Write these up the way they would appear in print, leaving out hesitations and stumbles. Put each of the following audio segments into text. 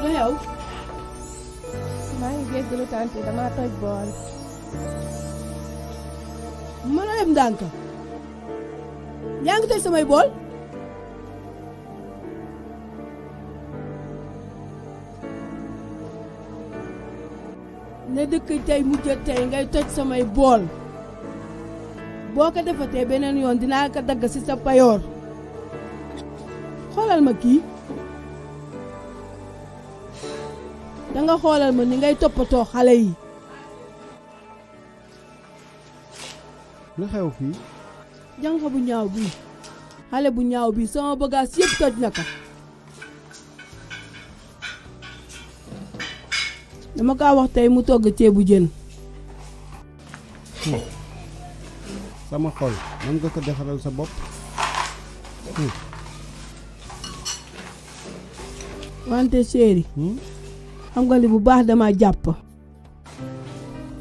lu xew maa ngi jéggalu tante damaa toj bool. mën a dem ndànk yaa ngi toj samay bool ne dëkk tey mujj tey ngay toj samay bool boo ko defatee beneen yoon dinaa ko dagg ci sa payoor xoolal ma kii danga xoolal ma ni ngay toppatoo xale yi lu xew fii jànq bu ñaaw bii xale bu ñaaw bii sama bagage yëpp toj na ko dama kaa wax tey mu togg ceebu jën sama xol mën nga ko defaral sa bopp wante chéri xam nga li bu baax dama jàpp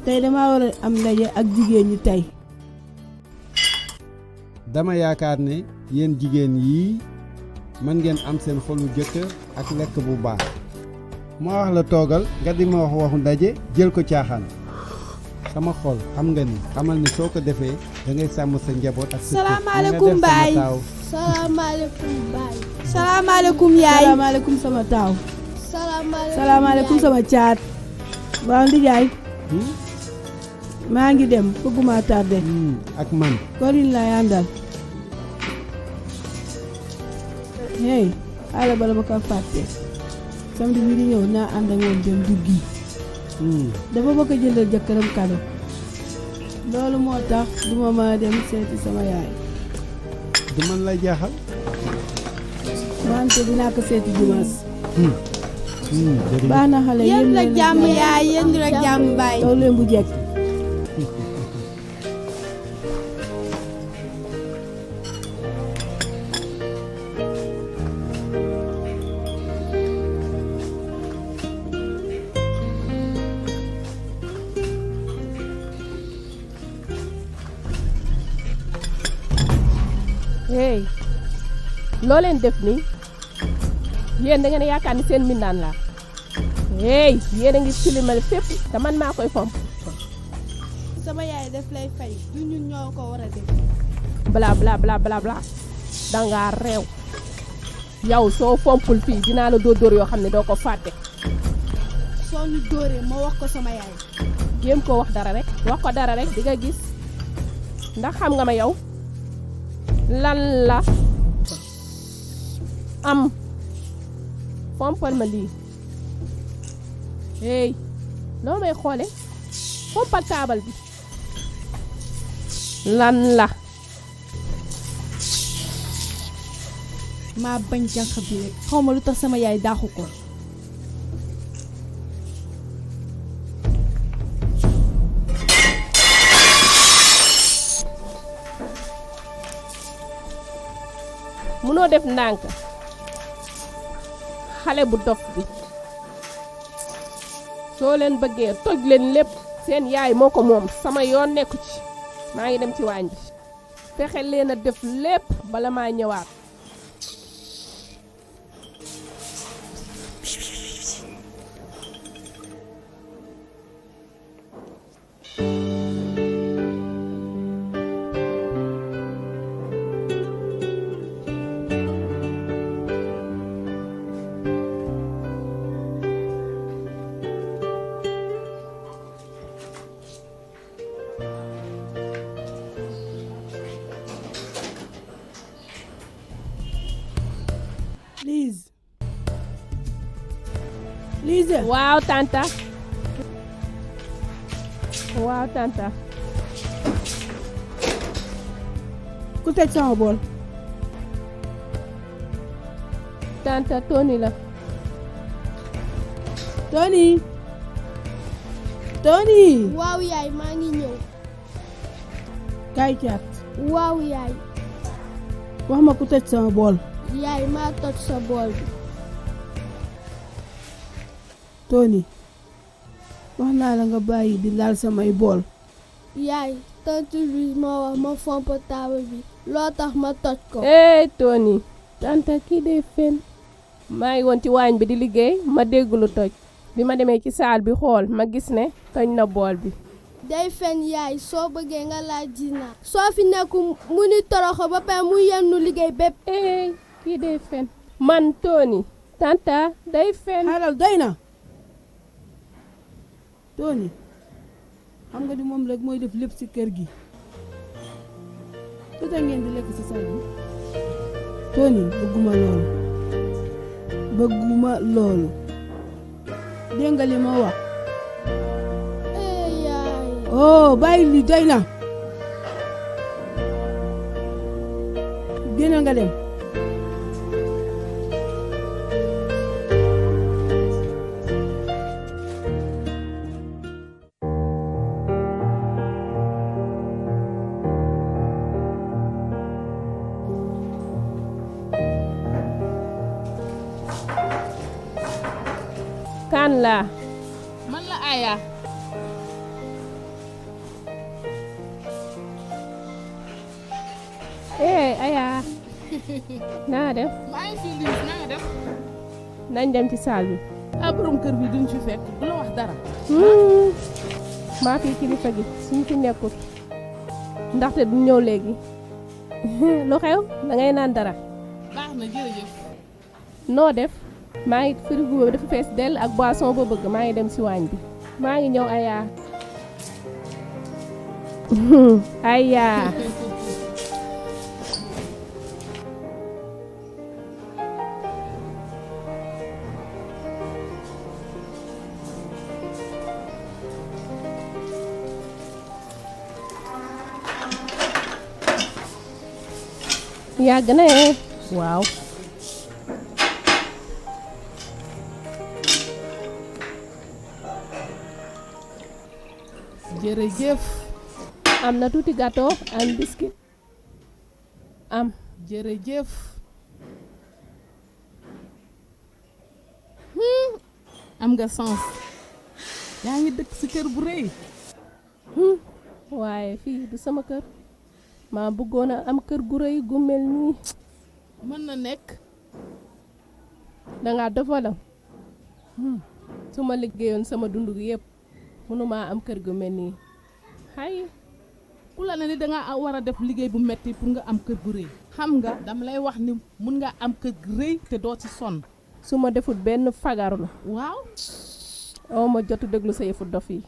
tey dama war a am ndaje ak jigéen ñi tey dama yaakaar ne yéen jigéen yii mën ngeen am seen xolu jëkkër ak lekk bu baax ma wax la toogal nga di ma wax waxu ndaje jël ko caaxaan sama xol xam nga ni xamal ni soo ko defee da ngay sàmm sa njaboot ak sa salaamaaleykum baay salaamaaleykum baay salaamaaleykum yaay salaamaaleykum sama taaw salaamaaleykum sama caat waaw ndijaay maa ngi dem bëgguma tardé ak man Corinne lay àndal hey xaala bala ba ko fàtte samedi bi di ñëw naa ànd ak woon dem duggi dafa bëgg a jëndal jëkkëram cadeau loolu moo tax duma ma dem seeti sama yaay du man lay jaaxal wante dinaa ko seeti dimanche baax na xale yéen la jàmm yaay yéen la jàmm baay taw leen bu jekk hey loo leen def nii yéen da ngeen a yaakaar ni seen mbindaan laa hey yéen a ngi tilimal fépp te man maa koy fomp sama yaay def lay fay du ñun ñoo ko war a def bla bla bla bla bla dangaa réew yow soo fompul fii dinaa la dóor yoo xam ne doo ko fàtte soo ñu dóoree ma wax ko sama yaay jéem koo wax dara rek wax ko dara rek di nga gis ndax xam nga ma yow lan la am fompal ma lii hey loo may xoole fompal taabal bi lan la maa bañ jànq bi rek xaw ma lu tax sama yaay daaxu ko munoo def ndànk xale bu dof bi soo leen bëggee toj leen lépp seen yaay moo ko moom sama yoon nekku ci maa ngi dem ci waañ bi fexe leen a def lépp bala maa ñëwaat Lise waaw tanta ku tëj sama bool tanta Tony la Tony waaw yaay maa ngi ñëw kaay caat waaw yaay wax ma ku tëj sama bool yaay maa toj sa bool bi Tony wax naa la nga bàyyi di laal samay bool yaay tante Louise moo wax ma fomp taabal bi loo tax ma toj ko Tony tanta kii dee fen maa ngi woon ci waañ bi di liggéey ma dégg lu toj bi ma demee ci saal bi xool ma gis ne toj na bool bi. day fen yaay soo bëggee nga laaj dina soo fi nekk mu ni toroxo ba pare mu yennu liggéey bépp. Kii day fen man Tony tanta day fen. xaaral doy na Tony xam nga ni moom rek mooy def lépp ci kër gi lu tax ngeen di lekk ci saal bi Tony bëgguma loolu dégg nga li ma wax. yaay. oh bàyyi li doy na génnal nga dem. kan la man la Aya. Aya naa def maa ngi fi Liis na nga def. nañ dem ci saal bi. borom kër bi duñ fi fekk du la wax dara. maa fi kilifa gi suñ fi nekkut ndaxte du ñëw léegi. lu xew da ngay naan dara. baax na jërëjëf. noo def maa ngi frigo bi dafa fees dell ak boisson boo bëgg maa ngi dem si waañ bi maa ngi ñëw Aya. Aya. yàgg na waaw. jërëjëf. am na tuuti gâteau am biscuit am. jërëjëf. am nga sens. yaa ngi dëkk ci kër bu rëy. waaye fii du sama kër maa bëggoon a am kër gu rëy gu mel nii. mën na nekk. dangaa dofalam su ma liggéeyoon sama dund gi yëpp mënumaa am kër gu mel nii. hay ku la ne ni danga war a def liggéey bu metti pour nga am kër gu rëy. xam nga dama lay wax ni mun nga am kër gu rëy te doo ci sonn. su ma defut benn fagaru la waaw. oo ma jotu déglu sa yëfu dof yi.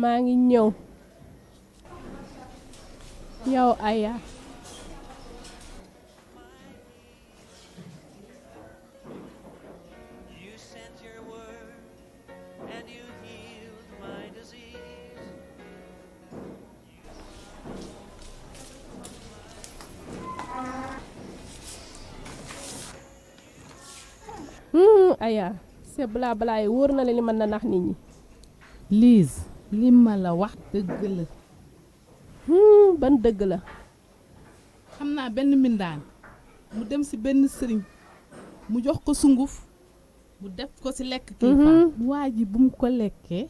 maa ngi ñëw yow Aya. You sent your word and you healed my disease. Aya c'est bla bla yi wóor na la li mën na nax nit ñi. Liis li ma la wax dëgg la. ban dëgg la. xam naa benn mbindaan mu dem ci benn sëriñ mu jox ko sunguf mu def ko ci lekk kilifa. waa ji bu mu ko lekkee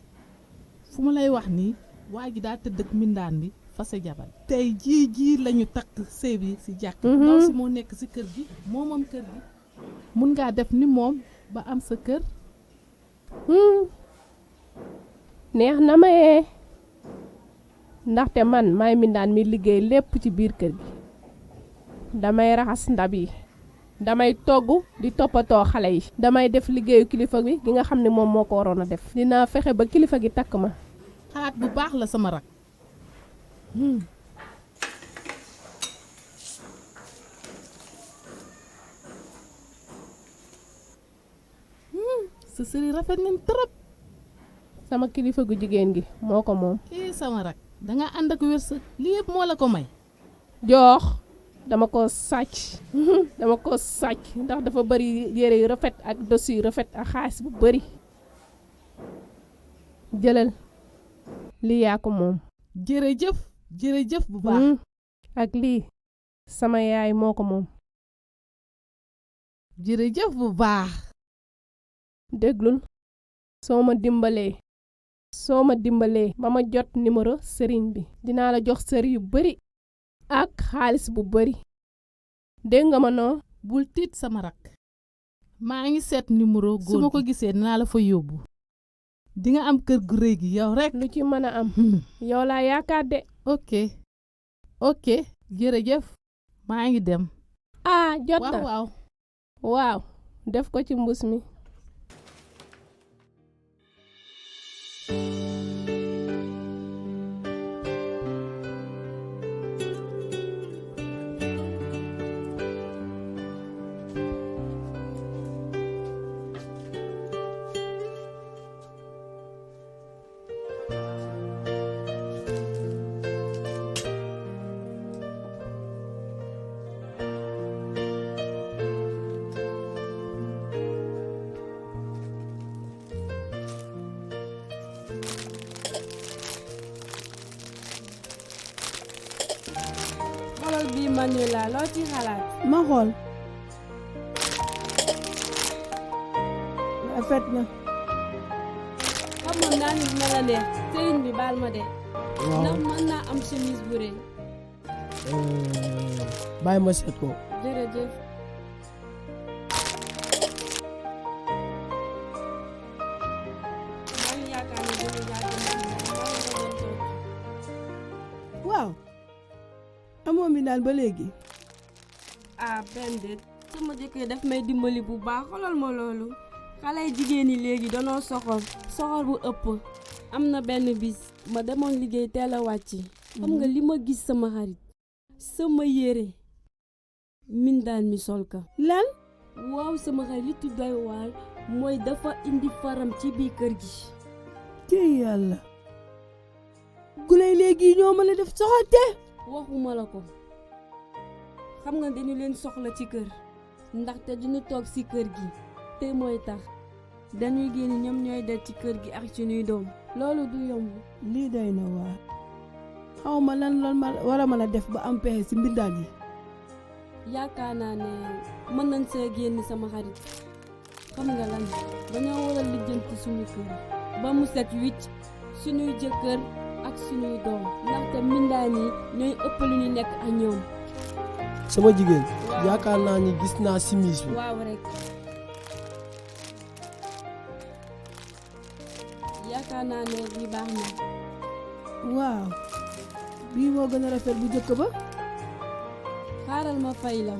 fu ma lay wax nii waa ji daa tëdd ak mbindaan bi fase jabar. tey jii lañu takk sëy bi ci jàkk. ndaw si moo nekk ci kër gi moomam kër gi. mun ngaa def ni moom ba am sa kër. neex na mayee ndaxte man maay mindaan mi liggéey lépp ci biir kër gi damay raxas ndab yi damay togg di toppatoo xale yi damay def liggéeyu kilifa bi gi nga xam ne moom moo ko waroon a def dinaa fexe ba kilifa gi takk ma. xalaat bu baax la sama rak. sa sëri rafet nañ trop. sama kilifa gu jigéen gi moo ko moom. sama rak danga ànd ak wërsëg lii yëpp moo la ko may. joox dama ko sàcc dama ko sàcc ndax dafa bari yére yu rafet ak dosi yu rafet ak xaalis bu bari. jëlal lii yaa ko moom. jërëjëf bu baax. ak lii sama yaay moo ko moom. jërëjëf bu baax. déglul soo ma dimbalee ba ma jot numéro sëriñ bi dinaa la jox sër yu bari ak xaalis bu bari dégg nga ma noo bul tiit sama rak maa ngi seet numéro góor su ma ko gisee dinaa la fa yóbbu di nga am kër gu rëy gi yow rek lu ci mën a am yow laa yaakaar de ok jërëjëf maa ngi dem jot na waaw def ko ci mbuus mi xoolal bii Manuela loo ci xalaat. ma xool rafet na. xamoon naa ni dina la neex sëriñ bi baal ma de. waaw ndax mën naa am chemise bu rëy. bàyyi ma seet ko. jërëjëf. maa ngi yaakaar ne dina yàgg waaw amoo mi naan ba léegi. benn déet sama jëkkër daf may dimbali bu baax xoolal ma loolu xale yi jigéen ñi léegi danoo soxor bu ëpp. am na benn bis ma demoon liggéey teel a wàcc. xam nga li ma gis sama xarit sama yére mindaan mi sol ka lan. waaw sama xarit li tu doy waar mooy dafa indi faram ci biir kër gi. ci yàlla. guley léegi ñoo mën a def soxante. waxuma la ko xam nga dañu leen soxla ci kër ndaxte duñu toog ci kër gi te mooy tax dañuy génn ñoom ñooy del ci kër gi ak suñuy doom loolu du yomb. lii doy na waar xaw ma lan loolu ma war a mën a def ba am pexe ci mbindaan yi. yaakaar naa ne mën nañ see génn sama xarit xam nga lan dañoo war a lijjanti suñu kër ba mu set wicc suñuy jëkkër ak suñuy doom ndaxte mbindaan yi ñooy ëpp lu ñu nekk ak ñoom. sama jigéen yaakaar naa ni gis naa simis bi. waaw rek yaakaar naa ne bii baax na. waaw bii moo gën a rafet bu jëkk ba. xaaral ma fay la.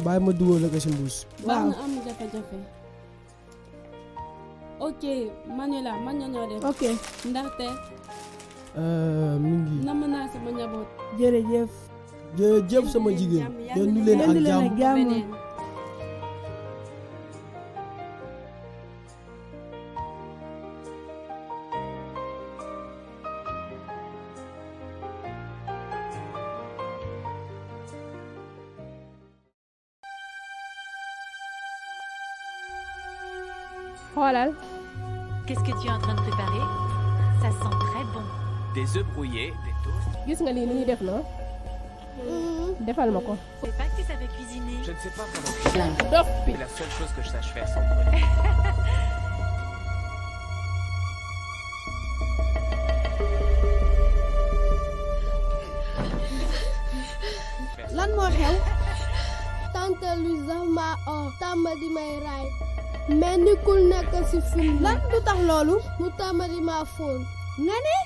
bàyyi ma dugal la ko si mbuus. baax na am jafe-jafe. ok Manuela man ñoo def. ok ndaxte mi ngi. namm naa sama njaboot. jërëjëf. jërëjëf sama jigéen. yendu leen ak jàmm. beneen. xoolal Qu'est-ce que tu es en train de préparer? Ça sent très bon. Des œufs brouillés, des toasts. gis nga lii ni ñuy def noo defal ma ko Je sais pas que tu savais cuisiner. Je ne sais pas vraiment cuisiner. dof bi C'est la seule chose que je sache faire sans brûler. lan moo xew. tante Louise ma tàmma di may raay mais ni kul nekk ci film lan lu tax loolu. mu tàmma di ma fóon. nga ne.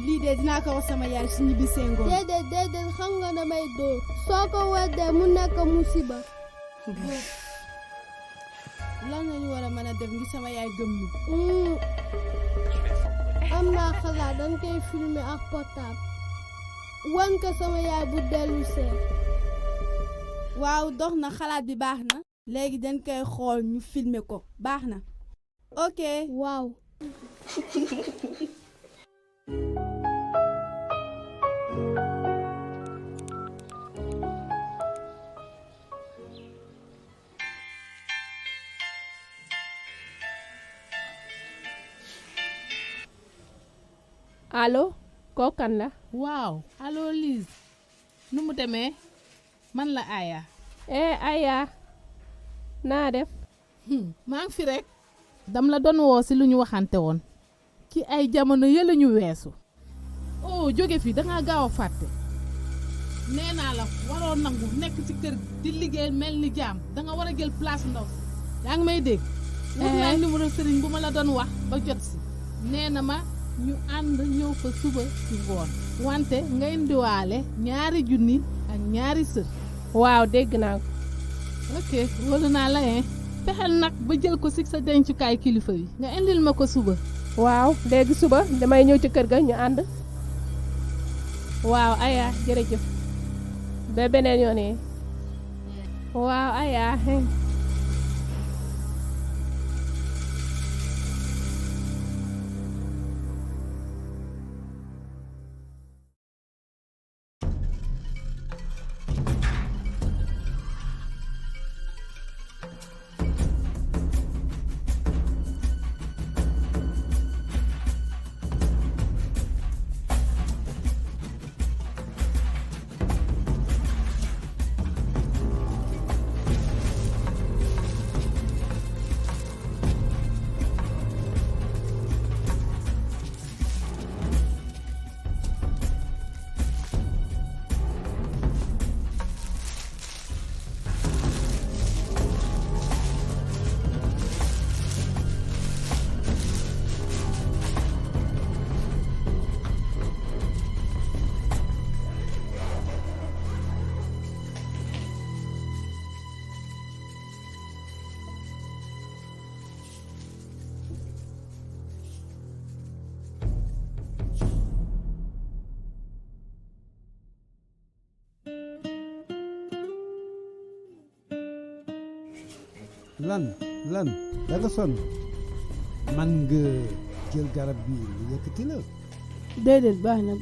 lii de dinaa ko wax sama yaay su ñibbisee ngoon. déedéet xam nga damay dóor soo ko weddee mu nekk musiba. lan lañu war a mën a def ngir sama yaay gëm ñu. Je fais sans brûler. am naa xalaat dañ koy filmer ak portable wan ko sama yaay bu dellu see. waaw dox na xalaat bi baax na. léegi dañ koy xool ñu filmer ko baax na. ok. waaw. allo kookan la waaw allo Lise nu mu demee man la Aya. Aya naa def maa ngi fi rek dam la doon woo si lu ñu waxante woon ci ay jamono yële ñu weesu. oh jóge fi dangaa gaaw a fàtte nee naa la waroo nangu nekk ci kër di liggéey mel ni jaam da nga war a jël place ndaw si yaa ngi may dégg. wax naa numéro sëriñ bu ma la doon wax ba jot si nee na ma ñu ànd ñëw fa suba ci ngoon wante nga indiwaale 2 junni ak 2 sër. waaw dégg naa ko. ok wóolu naa la fexeel nag ba jël ko si sa dencukaay kilifa yi nga indil ma ko suba. waaw léegi suba damay ñëw ci kër ga ñu ànd. waaw Aya jërëjëf ba beneen yoon yi. waaw Aya. lan da nga sonn man nga jël garab bi yëkkati la. déedéet baax na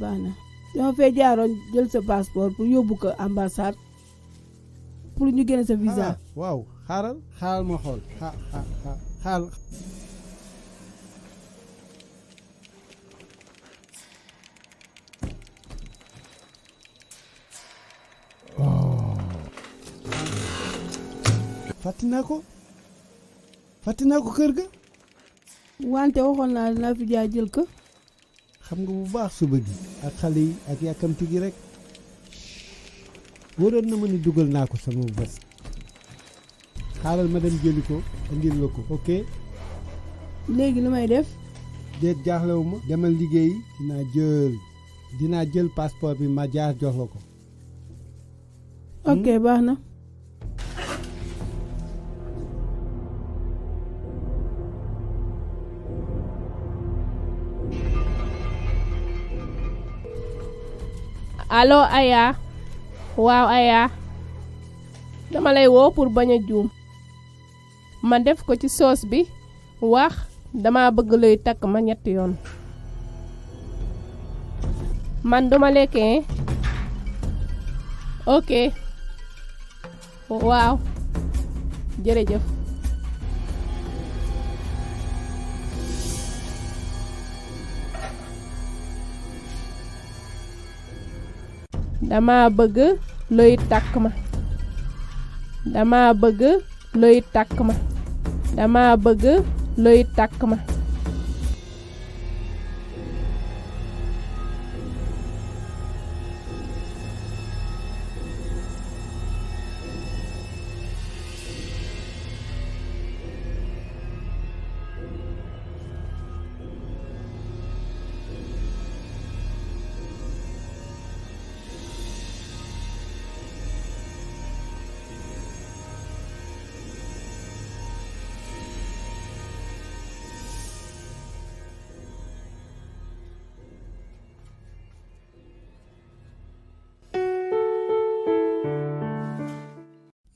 dama fee jaaroon jël sa passeport pour yóbbu ko ambassade pour ñu génne sa visa. waaw xaaral ma xool xaal. fàtte naa ko kër ga. wante waxoon naa dinaa fi jaay jël ko. xam nga bu baax suba gi ak xale yi ak yàkkamti gi rek wóoroon na ma ni dugal naa ko sama bés. xaaral ma dem jëli ko andil la ko ok. léegi lu may def. déet jaaxlewu ma demal liggéey dinaa jël passeport bi ma jaar jox la ko. ok baax na. allo Aya. waaw Aya. dama lay woo pour bañ a juum. ma def ko ci soos bi wax dama bëgg luy takk ma 3 yoon. man duma lekkee. ok. waaw. jërëjëf. dama bëgg luy takk ma. dama bëgg luy takk ma. dama bëgg luy takk ma.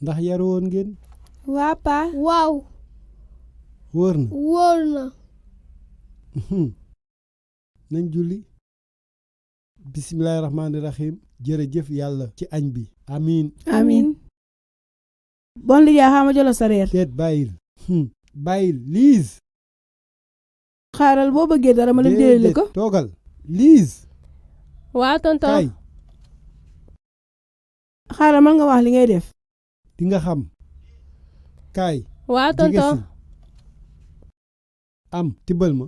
ndax yaru woon ngeen. waa pa waaw. wóor na. nañ julli. bismillaahi rahmaani rahiim. jërëjëf yàlla ci añ bi. amiin. bon liggéey xaama jëla sa reer. teet bàyyil liis. xaaral boo bëggee dara ma la jëlee ko. toogal liis. waaw tonton. kay. xaaral man nga wax li ngay def. di nga xam. kaay. waaw tonton. am tibbal ma.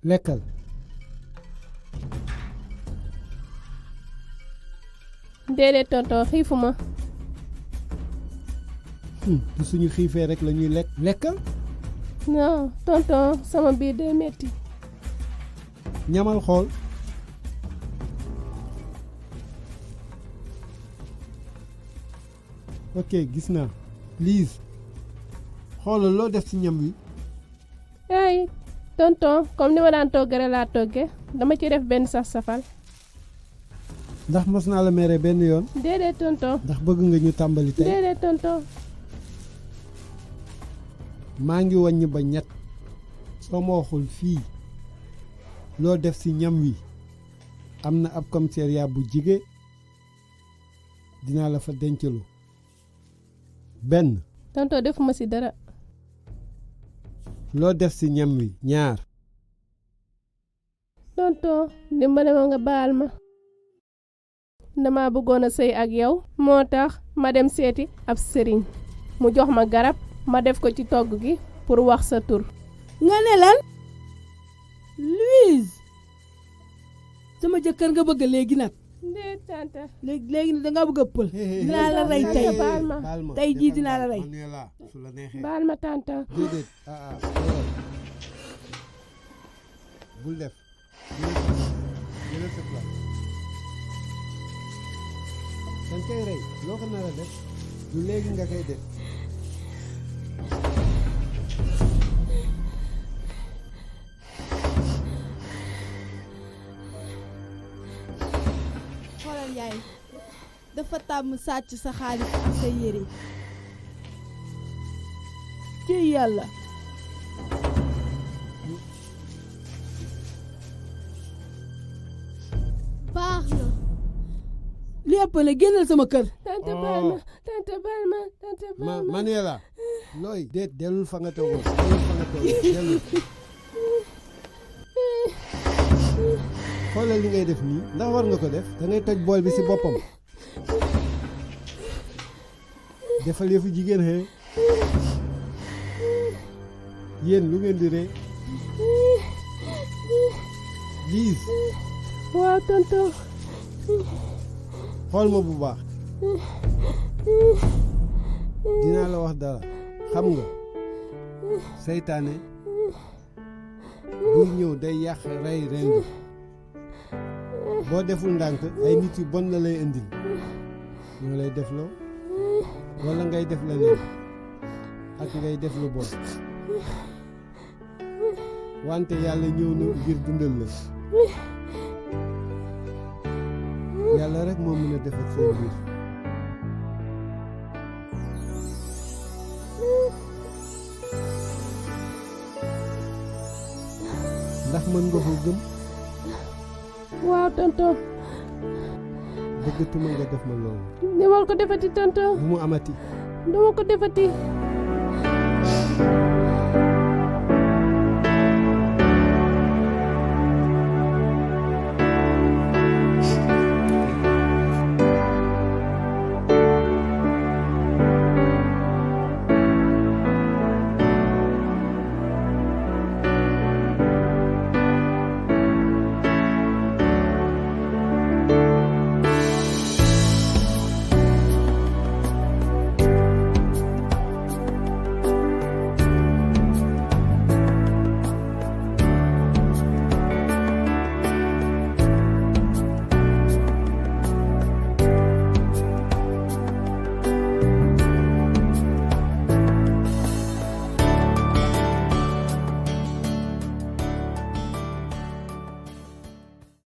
lekkal. déedéet tonton xiifuma. du suñu xiifee rek la ñuy lekk. lekkal. non tonton sama biir day metti. ñamal xool. ok gis naa. Lise xoolal loo def ci ñam wi. ay tonton comme ni ma daan togge rek laa togge dama ci def benn saf-safal. ndax mos naa la mere benn yoon. déedéet tonton. ndax bëgg nga ñu tàmbali tey. déedéet tonton. maa ngi wàññi ba ñett soo ma waxul fii loo def ci ñam wi am na ab commissariat bu jige dinaa la fa dencalu. benn. tonton defuma ci dara. loo def ci ñam wi. ñaar. tonton dimbale ma nga baal ma. dama bëggoon a sëy ak yow moo tax ma dem seeti ab sëriñ mu jox ma garab ma def ko ci togg gi pour wax sa tur. nga ne lan Louise sama jëkkër nga bëgg léegi nag. ndee tante. léegi da nga bëgg a pël. dinaa la rey tey baal ma tey jii dinaa la rey. baal ma tante. déedéet bul def jëlal sa place. dañ koy rey loo ko nar a def du léegi nga koy def. xoolal yaay dafa tàmm sàcc sa xaalis ak sa yére. ci yàlla. baax na. li ëpp la génnal sama kër. tante baal ma tante baal ma tante baal ma. Manuela looy déet dellul fa nga toogoon dellul. xoolal li ngay def nii ndax war nga ko def da ngay toj bool bi ci boppam. defal yëfu jigéen xëy yéen lu ngeen di ree. Lise. waaw tonton. xool ma bu baax. dinaa la wax dara xam nga seytaane buy ñëw day yàq rey rendi boo deful ndànk ay nit yu bon la lay indil ñoo lay def loo walla ngay def leneen ak ngay def lu bon wante yàlla ñëw na ngir dundal la yàlla rek moo mën a defar seen biir. ndax mën nga ko gëm. waaw tonton. bëggatuma nga def ma loolu. ni wal ko defati tonton. bu mu amati. duma ko defati.